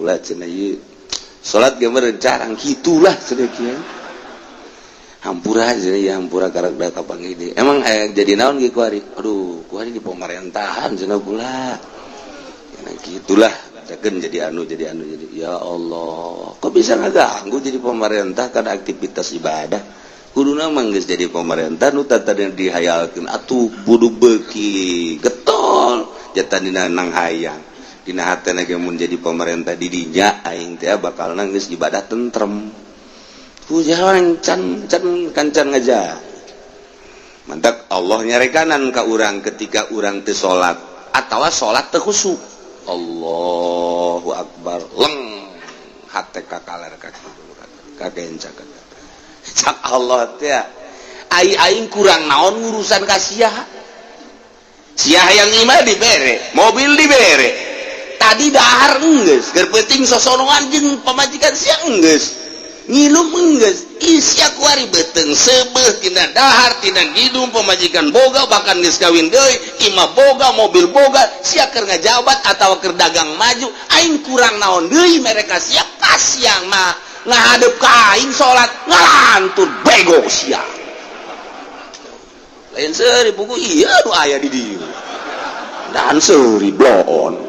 Kula cenah ieu salat ge meureun carang kitulah cenah kieu. Hampura cenah ya, hampura karak da kapanggih deui. Emang aya jadi naon ge kuari? Aduh, kuari di pemerintahan cenah kula. Nah, gitulah, cakeun jadi anu, jadi anu, jadi ya Allah, kok bisa ngaganggu jadi pemerintah karena aktivitas ibadah? Kuduna mah geus jadi pemerintah nu tadi dihayalkeun atuh kudu beuki getol jatan dina nang hayang dina hatena ge, mun jadi pemerintah di dinya aing teh bakal geus ibadah tentrem. Ku jalan can can kancan ngaja. Mantak Allah nyarekanan ka urang ketika urang teu salat atawa salat teu khusyuk. Allahu akbar, leng hate ka kaler ka kagenca. Cak Allah teh, ai aing kurang naon urusan ka sia? Sia hayang imah dibere, mobil dibere, tadi dahar enggeus, keur penting sosonoan jeung pamajikan sia enggeus, ngilum enggeus. Sia kuari beuteung seubeuh, tina dahar tina ngidum, pamajikan boga, bahkan geus kawin deui, imah boga, mobil boga. Sia keur ngajabat atau keur dagang maju, aing kurang naon deui mereka sia? Pas siang mah ngahadep ka aing salat ngalantur, bego sia. Lain seuri buku, iya, nu aya di dieu dan seuri bloon.